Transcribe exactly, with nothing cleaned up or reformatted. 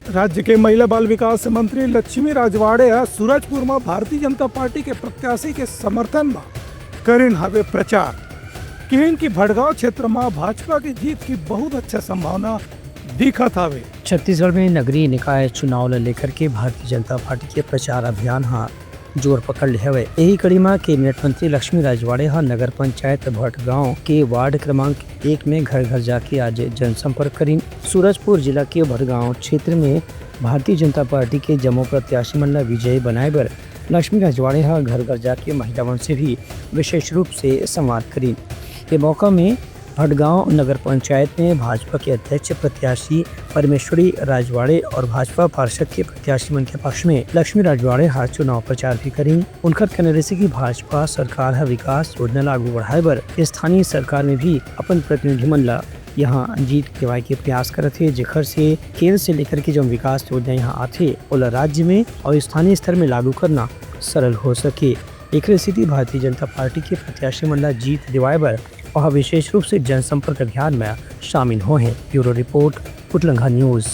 राज्य के महिला बाल विकास मंत्री लक्ष्मी राजवाड़े ह सूरजपुर म भारतीय जनता पार्टी के प्रत्याशी के समर्थन म करिन हवे प्रचार। किहिन कि भटगांव क्षेत्र म भाजपा के जीत की बहुत अच्छा संभावना दिखत हवे। छत्तीसगढ़ में नगरीय निकाय चुनाव ल लेकर के भारतीय जनता पार्टी के प्रचार अभियान ह जोर पकड़ ले हवय। यही कड़ी म कैबिनेट मंत्री लक्ष्मी राजवाड़े ह नगर पंचायत भटगांव के वार्ड क्रमांक एक में घर घर जाके आज जनसंपर्क करिन। सूरजपुर जिला के भटगांव क्षेत्र में भारतीय जनता पार्टी के जम्मो प्रत्याशी मन ला विजयी बनाए बर लक्ष्मी राजवाड़े ह घर घर जाके महिला मन से भी विशेष रूप से संवाद करिन। ये मौका में भटगांव नगर पंचायत में भाजपा के अध्यक्ष प्रत्याशी परमेश्वरी राजवाड़े और भाजपा पार्षद के प्रत्याशी मन के पक्ष में लक्ष्मी राजवाड़े ह चुनाव प्रचार भी करिन। उनकर कहना रहिसे कि भाजपा सरकार ह विकास योजना ला आगू बढ़ाए बर स्थानीय सरकार में भी अपन प्रतिनिधि मन ला यहाँ जीत दिवाए के प्रयास करत हे, जेकर से केंद्र से लेकर के जो विकास योजना यहाँ आथे, ओला राज्य में और स्थानीय स्तर में लागू करना सरल हो सके। एकरे सेती भारतीय जनता पार्टी के प्रत्याशी मन ला जीत दिवाए बर वह विशेष रूप से जनसंपर्क अभियान में शामिल होए हैं। ब्यूरो रिपोर्ट, पुटलंगा न्यूज।